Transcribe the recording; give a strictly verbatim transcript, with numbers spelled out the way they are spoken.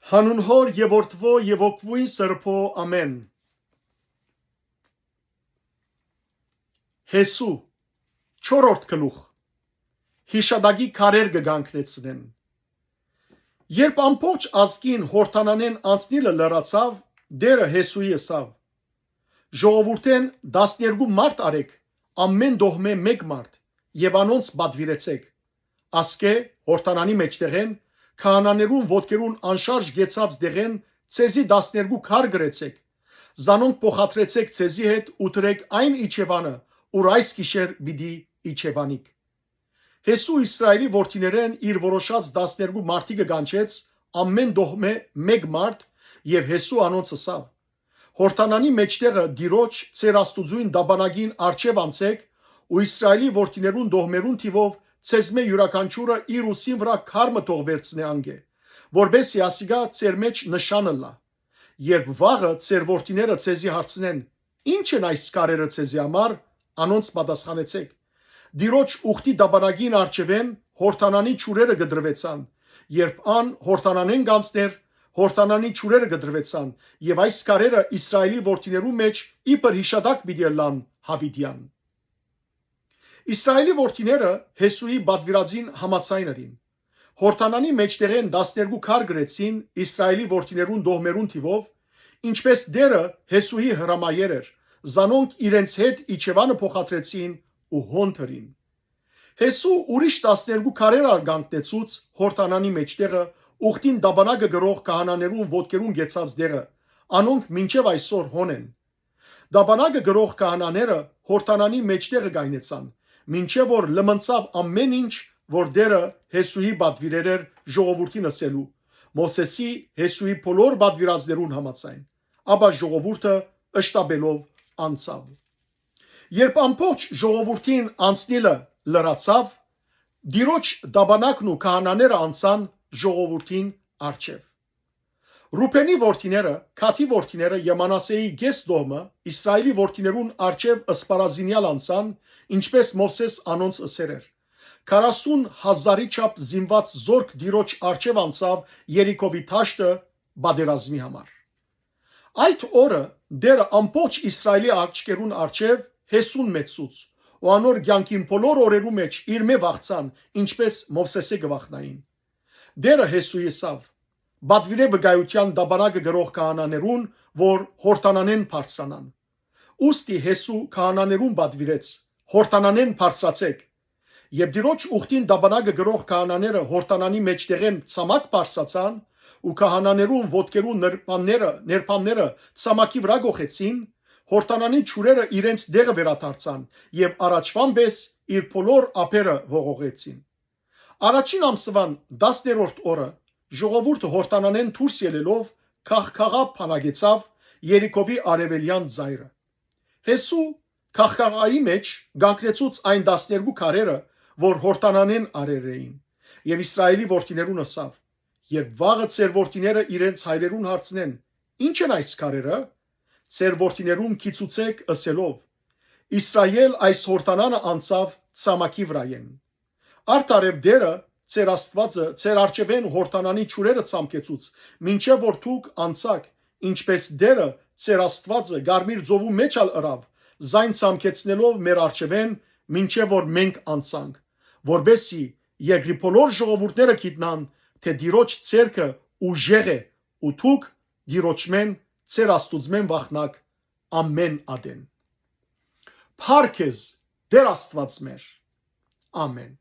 Հանուն Հօր եւ Որդւոյ եւ Հոգւոյն Սրբոյ, ամէն։ Յեսու, չորրորդ գլուխ, յիշատակի քարեր կը կանգնեցնեն։ Երբ ամբողջ ազգին Յորդանանէն անցնիլը լրացաւ, Տէրը Յեսուի ըսաւ. «Ժողովուրդէն տասներկու մարդ առէք, ամէն տոհմէ մէկ մարդ, եւ անոնց պատուիրեցէք։ Ասկէ, Յորդանանի մէջտեղէն, քահանաներուն ոտքերուն անշարժ գեցած դեղէն ձեզի տասներկու քար կրեցէք։ Զանոնք փոխադրեցէք ձեզի հետ ու դրէք այն իջեւանը, ուր այս գիշեր պիտի իջեւանիք»։ Յեսու Իսրայէլի որդիներէն իր որոշած տասներկու մարդիկը կանչեց, ամէն տոհմէ մէկ մարդ, եւ Յեսու անոնց ըսաւ. «Յորդանանի մէջտեղը Տիրոջ, ձեր Աստուծոյն տապանակին առջեւ անցէք ու Իսրայէլի որդիներուն տոհմերուն թիւով ձեզմէ իւրաքանչիւրը իր ուսին վրայ քար մը թող վերցնէ անկէ, որպէս զի ասիկա ձեր մէջ նշան ըլլայ։ Երբ վաղը ձեր որդիները ձեզի հարցնեն. "Ի՞նչ են այս քարերը ձեզի համար", անոնց պատասխանեցէք. "Տիրոջ ուխտի տապանակին առջեւէն Յորդանանի ջուրերը կտրուեցան, երբ ան Յորդանանէն կանցներ, Յորդանանի ջուրերը կտրուեցան, եւ այս քարերը Իսրայէլի որդիներուն մէջ իբր յիշատակ պիտի ըլլան յաւիտեան"։ Իսրայէլի որդիները Յեսուի պատուիրածին համաձայն ըրին։ Յորդանանի մէջտեղէն տասներկու քար կրեցին Իսրայէլի որդիներուն տոհմերուն թիւով, ինչպէս Տէրը Յեսուի հրամայեր էր, զանոնք իրենց հետ իջեւանը փոխադրեցին ու հոն դրին։ Յեսու ուրիշ տասներկու քարեր ալ կանգնեցուց Յորդանանի մէջտեղը, ուխտին տապանակը կրող քահանաներուն ոտքերուն կեցած տեղը, անոնք մինչեւ այսօր հոն են։ Տապանակը կրող քահանաները Յորդանանի մէջտեղը կայնեցան, մինչեւ որ լմնցաւ ամէն ինչ, որ Տէրը Յեսուի պատուիրեր էր ժողովուրդին ըսելու, Մովսէսի, Յեսուի բոլոր պատուիրածներուն համաձայն, ապա ժողովուրդը ըշտապելով անցաւ։ Երբ ամբողջ ժողովուրդին անցնիլը լրացաւ, Տիրոջ տապանակն ու քահանաները անցան ժողովուրդին առջեւ։ Ռուբէնի որդիները, Գադի որդիները եւ Մանասէի կէս տոհմը Իսրայէլի որդիներուն առջեւ սպառազինեալ անցան, ինչպէս Մովսէս անոնց ըսեր էր։ Քառասուն հազարի չափ զինուած զօրք Տիրոջ առջեւ անցաւ Երիքովի դաշտը պատերազմի համար։ Այդ օրը Տէրը ամբողջ Իսրայէլի աչքերուն առջեւ Յեսուն մեծցուց, ու անոր կեանքին բոլոր օրերու մէջ իրմէ վախցան, ինչպէս Մովսէսէ կը վախնային։ Տէրը Յեսուի ըսաւ. "Պատուիրէ վկայութեան տապանակը կրող քահանաներուն, որ Յորդանանէն բարձրանան"։ Ուստի Յեսու քահանաներուն պատուիրեց. "Յորդանանէն բարձրացէք"։ Երբ Տիրոջ ուխտին տապանակը կրող քահանաները Յորդանանի մէջտեղէն ցամաք բարձրացան, ու քահանաներուն ոտքերուն ներբանները, ներբանները ցամաքի վրայ կոխեցին, Յորդանանի ջուրերը իրենց տեղը վերադարձան եւ առաջուան պէս իր բոլոր ափերը ողողեցին։ Առաջին ամսուան տասներորդ օրը ժողովուրդը Յորդանանէն դուրս ելելով, Գաղգաղա բանակեցաւ Երիքովի արեւելեան ծայրը։ Յեսու Գաղգաղայի մէջ կանգնեցուց այն տասներկու քարերը, որ Յորդանանէն առեր էին, եւ Իսրայէլի որդիներուն ըսաւ. "Երբ վաղը ձեր որդիները իրենց հայրերուն հարցնեն. "Ի՞նչ են այս քարերը"", ձեր որդիներուն գիծուցէք ըսելով. "Իսրայէլ այս Յորդանանը անցաւ ցամաքի վրայէն"։ Արդարեւ Տէրը, ձեր Աստուածը, ձեր առջեւէն Յորդանանի ջուրերը ցամքեցուց, մինչեւ որ դուք անցաք, ինչպէս Տէրը, ձեր Աստուածը, Կարմիր ծովու մէջ ալ ըրաւ, զայն ցամքեցնելով մեր առջեւէն, մինչեւ որ մենք անցանք, որպէս զի երկրի բոլոր ժողովուրդները գիտնան, թէ Տիրոջ ձեռքը ուժեղ է, ու դուք Տիրոջմէն, ձեր Աստուծմէն վախնաք ամէն ատեն"։ Փառք քեզ, Տէր Աստուած մեր։ Ամէն։